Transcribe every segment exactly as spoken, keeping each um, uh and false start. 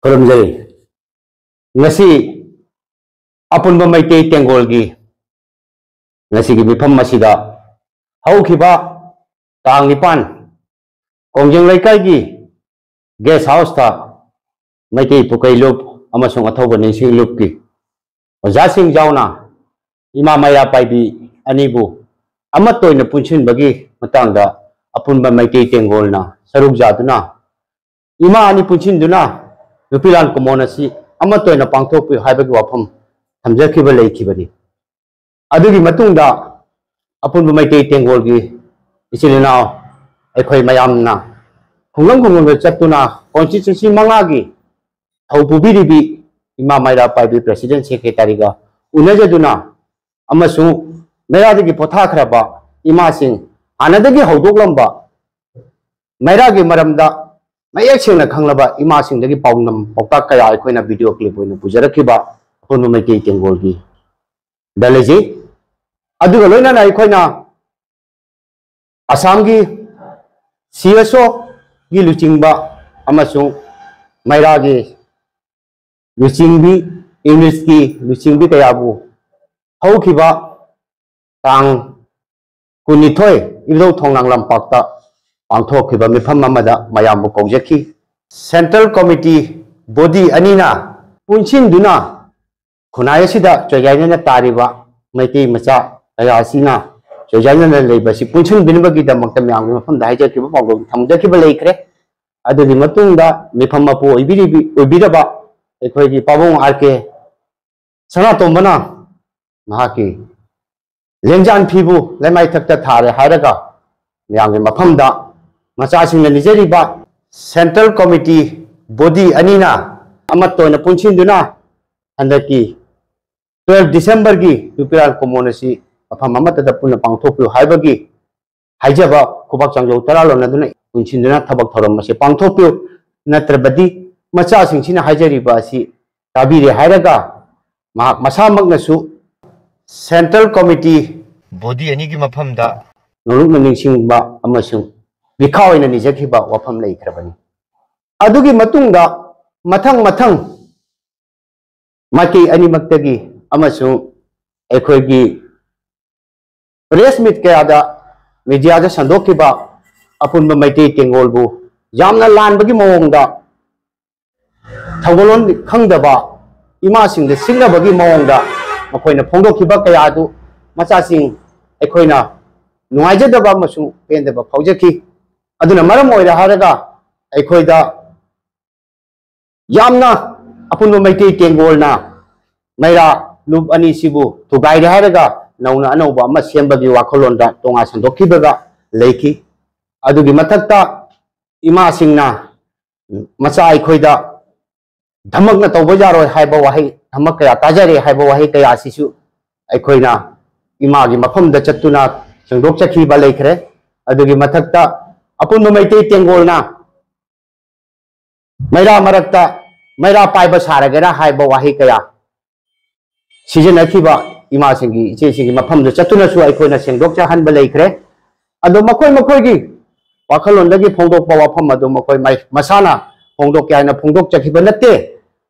ꯈꯨꯔꯨꯝꯖꯔꯤ꯫ ꯉꯁꯤ ꯑꯄꯨꯟꯕ ꯃꯩꯇꯩ ꯇꯦꯡꯒꯣꯜꯒꯤ ꯉꯁꯤꯒꯤ ꯃꯤꯐꯝ ꯑꯁꯤꯗ ꯍꯧꯈꯤꯕ ꯇꯥꯡ ꯅꯤꯄꯥꯟ ꯀꯣꯡꯖꯦꯡ ꯂꯩꯀꯥꯏꯒꯤ ꯒꯦꯁ ꯍꯥꯎꯁꯇ ꯃꯩꯇꯩ ꯄꯨꯀꯩ ꯂꯨꯞ ꯑꯃꯁꯨꯡ ꯑꯊꯧꯕ ꯅꯤꯡꯁꯤꯡ ꯂꯨꯞꯀꯤ ꯑꯣꯖꯥꯁꯤꯡ ꯌꯥꯎꯅ ꯏꯃꯥ ꯃꯩꯔꯥ ꯄꯥꯏꯕꯤ ꯑꯅꯤꯕꯨ ꯑꯃꯠꯇ ꯑꯣꯏꯅ ꯄꯨꯟꯁꯤꯟꯕꯒꯤ ꯃꯇꯥꯡꯗ ꯑꯄꯨꯟꯕ ꯃꯩꯇꯩ ꯇꯦꯡꯒꯣꯜꯅ ꯁꯔꯨꯛ ꯌꯥꯗꯨꯅ ꯏꯃꯥ ꯑꯅꯤ ꯄꯨꯟꯁꯤꯟꯗꯨꯅ ꯅꯨꯄꯤꯂꯥꯟ ꯀꯨꯝꯑꯣꯟ ꯑꯁꯤ ꯑꯃꯠꯇ ꯑꯣꯏꯅ ꯄꯥꯡꯊꯣꯛꯄꯤꯌꯨ ꯍꯥꯏꯕꯒꯤ ꯋꯥꯐꯝ ꯊꯝꯖꯈꯤꯕ ꯂꯩꯈꯤꯕꯅꯤ꯫ ꯑꯗꯨꯒꯤ ꯃꯇꯨꯡꯗ ꯑꯄꯨꯟꯕ ꯃꯩꯇꯩ ꯇꯦꯡꯒꯣꯜꯒꯤ ꯏꯆꯤꯜ ꯏꯅꯥꯎ ꯑꯩꯈꯣꯏ ꯃꯌꯥꯝꯅ ꯈꯨꯡꯒꯪ ꯈꯨꯡꯒꯪꯗ ꯆꯠꯇꯨꯅ ꯀꯣꯟꯁꯇꯤꯇ꯭ꯌꯨꯟꯁꯤ ꯃꯉꯥꯒꯤ ꯊꯧ ꯄꯨꯕꯤꯔꯤꯕꯤ ꯏꯃꯥ ꯃꯩꯔꯥ ꯄꯥꯏꯕꯤ ꯄ꯭ꯔꯦꯁꯤꯗꯦꯟ ꯁꯦꯀ꯭ꯔꯦꯇꯥꯔꯤꯒ ꯎꯅꯖꯗꯨꯅ ꯑꯃꯁꯨꯡ ꯃꯩꯔꯥꯗꯒꯤ ꯄꯣꯊꯥꯈ꯭ꯔꯕ ꯏꯃꯥꯁꯤꯡ, ꯍꯥꯟꯅꯗꯒꯤ ꯍꯧꯗꯣꯛꯂꯝꯕ ꯃꯩꯔꯥꯒꯤ ꯃꯔꯝꯗ ꯃꯌꯦꯛ ꯁꯦꯡꯅ ꯈꯪꯂꯕ ꯏꯃꯥꯁꯤꯡꯗꯒꯤ ꯄꯥꯎꯗꯝ ꯄꯥꯎꯇꯥꯛ ꯀꯌꯥ ꯑꯩꯈꯣꯏꯅ ꯚꯤꯗꯤꯑꯣ ꯀ꯭ꯂꯤꯞ ꯑꯣꯏꯅ ꯄꯨꯖꯔꯛꯈꯤꯕ ꯑꯄꯨꯟꯕ ꯃꯩꯇꯩ ꯇꯦꯡꯒꯣꯜꯒꯤ ꯗ ꯂꯩꯖꯩ꯫ ꯑꯗꯨꯒ ꯂꯣꯏꯅꯅ ꯑꯩꯈꯣꯏꯅ ꯑꯁꯥꯝꯒꯤ ꯁꯤ ꯑꯦꯁ ꯑꯣꯒꯤ ꯂꯨꯆꯤꯡꯕ ꯑꯃꯁꯨꯡ ꯃꯩꯔꯥꯒꯤ ꯂꯨꯆꯤꯡꯕꯤ, ꯌꯨꯅꯤꯠꯀꯤ ꯂꯨꯆꯤꯡꯕꯤ ꯀꯌꯥꯕꯨ ꯍꯧꯈꯤꯕ ꯇꯥꯡ ꯀꯨꯟꯅꯤꯊꯣꯏ ꯏꯕꯨꯙꯧ ꯊꯣꯡꯅꯥꯡ ꯂꯝꯄꯥꯛꯇ ꯄꯥꯡꯊꯣꯛꯈꯤꯕ ꯃꯤꯐꯝ ꯑꯃꯗ ꯃꯌꯥꯝꯕꯨ ꯀꯧꯖꯈꯤ꯫ ꯁꯦꯟꯇ꯭ꯔꯦꯜ ꯀꯣꯃꯤꯇꯤ ꯕꯣꯗꯤ ꯑꯅꯤꯅ ꯄꯨꯟꯁꯤꯟꯗꯨꯅ ꯈꯨꯟꯅꯥꯏ ꯑꯁꯤꯗ ꯆꯣꯏꯖꯥꯏꯅꯅ ꯇꯥꯔꯤꯕ ꯃꯩꯇꯩ ꯃꯆꯥ ꯀꯌꯥ ꯑꯁꯤꯅ ꯆꯣꯏꯖꯥꯏꯅꯅ ꯂꯩꯕ ꯑꯁꯤ ꯄꯨꯟꯁꯤꯟꯕꯤꯅꯕꯒꯤꯗꯃꯛꯇ ꯃꯌꯥꯝꯒꯤ ꯃꯐꯝꯗ ꯍꯥꯏꯖꯈꯤꯕ ꯄꯥꯎꯗꯝ ꯊꯝꯖꯈꯤꯕ ꯂꯩꯈ꯭ꯔꯦ꯫ ꯑꯗꯨꯒꯤ ꯃꯇꯨꯡꯗ ꯃꯤꯐꯝ ꯃꯄꯨ ꯑꯣꯏꯕꯤꯔꯤꯕꯤ-, ꯑꯣꯏꯕꯤꯔꯕ ꯑꯩꯈꯣꯏꯒꯤ ꯄꯥꯕꯨꯡ ꯑꯥꯔ ꯀꯦ ꯁꯅꯥꯇꯣꯝꯕꯅ ꯃꯍꯥꯛꯀꯤ ꯂꯦꯡꯖꯥꯟ ꯐꯤꯕꯨ ꯂꯩꯃꯥꯏꯊꯛꯇ ꯊꯥꯔꯦ ꯍꯥꯏꯔꯒ ꯃꯌꯥꯝꯒꯤ ꯃꯐꯝꯗ ꯃꯆꯥꯁꯤꯡꯅ ꯅꯤꯖꯔꯤꯕ ꯁꯦꯟꯇ꯭ꯔꯦꯜ ꯀꯣꯃꯤꯇꯤ ꯕꯣꯗꯤ ꯑꯅꯤꯅ ꯑꯃꯠꯇ ꯑꯣꯏꯅ ꯄꯨꯟꯁꯤꯟꯗꯨꯅ ꯍꯟꯗꯛꯀꯤ ꯇꯨꯋꯦꯜꯐ ꯗꯤꯁꯦꯝꯕꯔꯒꯤ ꯅꯨꯄꯤꯔꯥꯜ ꯀꯨꯝꯑꯣꯟ ꯑꯁꯤ ꯃꯐꯝ ꯑꯃꯠꯇꯗ ꯄꯨꯟꯅ ꯄꯥꯡꯊꯣꯛꯄꯤꯌꯨ ꯍꯥꯏꯕꯒꯤ ꯍꯥꯏꯖꯕ ꯈꯨꯕꯥꯛ ꯆꯥꯡꯖꯧ ꯇꯔꯥ ꯂꯣꯟꯅꯗꯨꯅ ꯄꯨꯟꯁꯤꯟꯗꯨꯅ ꯊꯕꯛ ꯊꯧꯔꯝ ꯑꯁꯤ ꯄꯥꯡꯊꯣꯛꯄꯤꯌꯨ꯫ ꯅꯠꯇ꯭ꯔꯕꯗꯤ ꯃꯆꯥꯁꯤꯡꯁꯤꯅ ꯍꯥꯏꯖꯔꯤꯕ ꯑꯁꯤ ꯇꯥꯕꯤꯔꯦ ꯍꯥꯏꯔꯒ ꯃꯍꯥꯛ ꯃꯁꯥꯃꯛꯅꯁꯨ ꯁꯦꯟꯇ꯭ꯔꯦꯜ ꯀꯣꯃꯤꯇꯤ ꯕꯣꯗꯤ ꯑꯅꯤꯒꯤ ꯃꯐꯝꯗ ꯅꯣꯂꯨꯛꯅ ꯅꯤꯡꯁꯤꯡꯕ ꯑꯃꯁꯨꯡ ꯕꯤꯈꯥ ꯑꯣꯏꯅ ꯅꯤꯖꯈꯤꯕ ꯋꯥꯐꯝ ꯂꯩꯈ꯭ꯔꯕꯅꯤ꯫ ꯑꯗꯨꯒꯤ ꯃꯇꯨꯡꯗ ꯃꯊꯪ ꯃꯊꯪ ꯃꯥꯏꯀꯩ ꯑꯅꯤꯃꯛꯇꯒꯤ ꯑꯃꯁꯨꯡ ꯑꯩꯈꯣꯏꯒꯤ press meet ꯀꯌꯥꯗ, mediaꯗ ꯁꯟꯗꯣꯛꯈꯤꯕ ꯑꯄꯨꯟꯕ ꯃꯩꯇꯩ ꯇꯦꯡꯒꯣꯜꯕꯨ ꯌꯥꯝꯅ ꯂꯥꯟꯕꯒꯤ ꯃꯑꯣꯡꯗ, ꯊꯧꯒꯜꯂꯣꯟ ꯈꯪꯗꯕ ꯏꯃꯥꯁꯤꯡꯗ ꯁꯤꯡꯅꯕꯒꯤ ꯃꯑꯣꯡꯗ ꯃꯈꯣꯏꯅ ꯐꯣꯡꯗꯣꯛꯈꯤꯕ ꯀꯌꯥ ꯑꯗꯨ ꯃꯆꯥꯁꯤꯡ ꯑꯩꯈꯣꯏꯅ ꯅꯨꯡꯉꯥꯏꯖꯗꯕ ꯑꯃꯁꯨꯡ ꯄꯦꯟꯗꯕ ꯐꯥꯎꯖꯈꯤ꯫ ꯑꯗꯨꯅ ꯃꯔꯝ ꯑꯣꯏꯔꯦ ꯍꯥꯏꯔꯒ ꯑꯩꯈꯣꯏꯗ ꯌꯥꯝꯅ ꯑꯄꯨꯟꯕ ꯃꯩꯇꯩ ꯇꯦꯡꯒꯣꯜꯅ ꯃꯩꯔꯥ ꯂꯨꯞ ꯑꯅꯤꯁꯤꯕꯨ ꯊꯨꯒꯥꯏꯔꯦ ꯍꯥꯏꯔꯒ ꯅꯧꯅ ꯑꯅꯧꯕ ꯑꯃ ꯁꯦꯝꯕꯒꯤ ꯋꯥꯈꯜꯂꯣꯟꯗ ꯇꯣꯉꯥꯟ ꯁꯟꯗꯣꯛꯈꯤꯕꯒ ꯂꯩꯈꯤ꯫ ꯑꯗꯨꯒꯤ ꯃꯊꯛꯇ ꯏꯃꯥꯁꯤꯡꯅ ꯃꯆꯥ ꯑꯩꯈꯣꯏꯗ ꯙꯃꯛꯅ ꯇꯧꯕ ꯌꯥꯔꯣꯏ ꯍꯥꯏꯕ ꯋꯥꯍꯩ, ꯙꯃꯛ ꯀꯌꯥ ꯇꯥꯖꯔꯦ ꯍꯥꯏꯕ ꯋꯥꯍꯩ ꯀꯌꯥ ꯑꯁꯤꯁꯨ ꯑꯩꯈꯣꯏꯅ ꯏꯃꯥꯒꯤ ꯃꯐꯝꯗ ꯆꯠꯇꯨꯅ ꯁꯦꯡꯗꯣꯛꯆꯈꯤꯕ ꯂꯩꯈ꯭ꯔꯦ꯫ ꯑꯗꯨꯒꯤ ꯃꯊꯛꯇ ꯑꯄꯨꯟꯕ ꯃꯩꯇꯩ ꯇꯦꯡꯒꯣꯜꯅ ꯃꯩꯔꯥ ꯃꯔꯛꯇ ꯃꯩꯔꯥ ꯄꯥꯏꯕ ꯁꯥꯔꯒꯦꯔꯥ ꯍꯥꯏꯕ ꯋꯥꯍꯩ ꯀꯌꯥ ꯁꯤꯖꯤꯟꯅꯈꯤꯕ ꯏꯃꯥꯁꯤꯡꯒꯤ, ꯏꯆꯦꯁꯤꯡꯒꯤ ꯃꯐꯝꯗ ꯆꯠꯇꯨꯅꯁꯨ ꯑꯩꯈꯣꯏꯅ ꯁꯦꯡꯗꯣꯛꯆꯍꯟꯕ ꯂꯩꯈ꯭ꯔꯦ꯫ ꯑꯗꯣ ꯃꯈꯣꯏ ꯃꯈꯣꯏꯒꯤ ꯋꯥꯈꯜꯂꯣꯟꯗꯒꯤ ꯐꯣꯡꯗꯣꯛꯄ ꯋꯥꯐꯝ ꯑꯗꯨ ꯃꯈꯣꯏ ꯃꯥꯏ-, ꯃꯁꯥꯅ ꯐꯣꯡꯗꯣꯛꯀꯦ ꯍꯥꯏꯅ ꯐꯣꯡꯗꯣꯛꯆꯈꯤꯕ ꯅꯠꯇꯦ꯫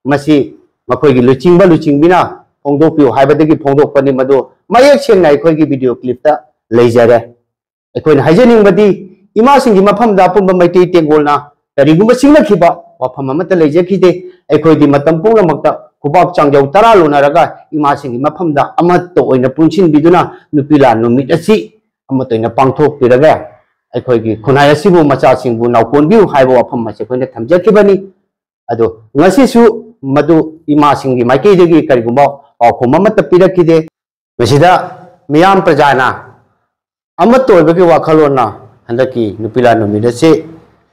ꯃꯁꯤ ꯃꯈꯣꯏꯒꯤ ꯂꯨꯆꯤꯡꯕ ꯂꯨꯆꯤꯡꯕꯤꯅ ꯐꯣꯡꯗꯣꯛꯄꯤꯌꯨ ꯍꯥꯏꯕꯗꯒꯤ ꯐꯣꯡꯗꯣꯛꯄꯅꯤ꯫ ꯃꯗꯨ ꯃꯌꯦꯛ ꯁꯦꯡꯅ ꯑꯩꯈꯣꯏꯒꯤ video clipꯇ ꯂꯩꯖꯔꯦ꯫ ꯑꯩꯈꯣꯏꯅ ꯍꯥꯏꯖꯅꯤꯡꯕꯗꯤ ꯏꯃꯥꯁꯤꯡꯒꯤ ꯃꯐꯝꯗ ꯑꯄꯨꯟꯕ ꯃꯩꯇꯩ ꯇꯦꯡꯒꯣꯜꯅ ꯀꯔꯤꯒꯨꯝꯕ ꯁꯤꯡꯅꯈꯤꯕ ꯋꯥꯐꯝ ꯑꯃꯠꯇ ꯂꯩꯖꯈꯤꯗꯦ꯫ ꯑꯩꯈꯣꯏꯗꯤ ꯃꯇꯝ ꯄꯨꯝꯅꯃꯛꯇ ꯈꯨꯕꯥꯛ ꯆꯥꯡꯖꯧ ꯇꯔꯥ ꯂꯣꯟꯅꯔꯒ ꯏꯃꯥꯁꯤꯡꯒꯤ ꯃꯐꯝꯗ ꯑꯃꯠꯇ ꯑꯣꯏꯅ ꯄꯨꯟꯁꯤꯟꯕꯤꯗꯨꯅ ꯅꯨꯄꯤ ꯂꯥꯟ ꯅꯨꯃꯤꯠ ꯑꯁꯤ ꯑꯃꯠꯇ ꯑꯣꯏꯅ ꯄꯥꯡꯊꯣꯛꯄꯤꯔꯒ ꯑꯩꯈꯣꯏꯒꯤ ꯈꯨꯟꯅꯥꯏ ꯑꯁꯤꯕꯨ ꯃꯆꯥꯁꯤꯡꯕꯨ ꯅꯥꯎꯀꯣꯟꯕꯤꯌꯨ ꯍꯥꯏꯕ ꯋꯥꯐꯝ ꯑꯁꯤ ꯑꯩꯈꯣꯏꯅ ꯊꯝꯖꯈꯤꯕꯅꯤ꯫ ꯑꯗꯣ ꯉꯁꯤꯁꯨ ꯃꯗꯨ ꯏꯃꯥꯁꯤꯡꯒꯤ ꯃꯥꯏꯀꯩꯗꯒꯤ ꯀꯔꯤꯒꯨꯝꯕ ꯄꯥꯎꯈꯨꯝ ꯑꯃꯠꯇ ꯄꯤꯔꯛꯈꯤꯗꯦ꯫ ꯃꯁꯤꯗ ꯃꯤꯌꯥꯝ ꯄ꯭ꯔꯖꯥꯅ ꯑꯃꯠꯇ ꯑꯣꯏꯕꯒꯤ ꯋꯥꯈꯜꯂꯣꯟꯅ ꯍꯟꯗꯛꯀꯤ ꯅꯨꯄꯤ ꯂꯥꯟ ꯅꯨꯃꯤꯠ ꯑꯁꯤ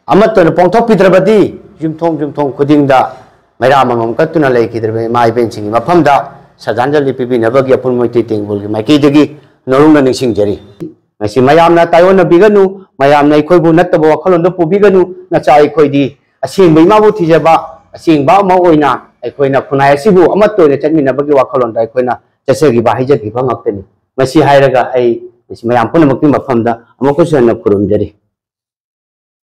ꯑꯃꯠꯇ ꯑꯣꯏꯅ ꯄꯥꯡꯊꯣꯛꯄꯤꯗ꯭ꯔꯕꯗꯤ ꯌꯨꯝꯊꯣꯡ ꯌꯨꯝꯊꯣꯡ ꯈꯨꯗꯤꯡꯗ ꯃꯩꯔꯥ ꯑꯃꯃꯝ ꯀꯠꯇꯨꯅ ꯂꯩꯈꯤꯗ꯭ꯔꯕ ꯏꯃꯥ ꯏꯕꯦꯟꯁꯤꯡꯒꯤ ꯃꯐꯝꯗ ꯁ꯭ꯔꯗꯥꯟꯖꯂꯤ ꯄꯤꯕꯤꯅꯕꯒꯤ ꯑꯄꯨꯟꯕ ꯃꯩꯇꯩ ꯇꯦꯡꯒꯣꯜꯒꯤ ꯃꯥꯏꯀꯩꯗꯒꯤ ꯅꯧꯅ ꯅꯤꯡꯁꯤꯡꯖꯔꯤ꯫ ꯃꯁꯤ ꯃꯌꯥꯝꯅ ꯇꯥꯏꯑꯣꯟꯅꯕꯤꯒꯅꯨ, ꯃꯌꯥꯝꯅ ꯑꯩꯈꯣꯏꯕꯨ ꯅꯠꯇꯕ ꯋꯥꯈꯜꯂꯣꯟꯗ ꯄꯨꯕꯤꯒꯅꯨ꯫ ꯅꯆꯥ ꯑꯩꯈꯣꯏꯗꯤ ꯑꯁꯦꯡꯕ ꯏꯃꯥꯕꯨ ꯊꯤꯖꯕ, ꯑꯁꯦꯡꯕ ꯑꯃ ꯑꯣꯏꯅ ꯑꯩꯈꯣꯏꯅ ꯈꯨꯟꯅꯥꯏ ꯑꯁꯤꯕꯨ ꯑꯃꯠꯇ ꯑꯣꯏꯅ ꯆꯠꯃꯤꯟꯅꯕꯒꯤ ꯋꯥꯈꯜꯂꯣꯟꯗ ꯑꯩꯈꯣꯏꯅ ꯆꯠꯆꯈꯤꯕ, ꯍꯥꯏꯖꯈꯤꯕ ꯉꯥꯛꯇꯅꯤ꯫ ꯃꯁꯤ ꯍꯥꯏꯔꯒ ꯑꯩ ꯃꯁꯤ ꯃꯌꯥꯝ ꯄꯨꯝꯅꯃꯛꯀꯤ ꯃꯐꯝꯗ ꯑꯃꯨꯛꯀꯁꯨ ꯍꯟꯅ ꯈꯨꯔꯨꯝꯖꯔꯤ꯫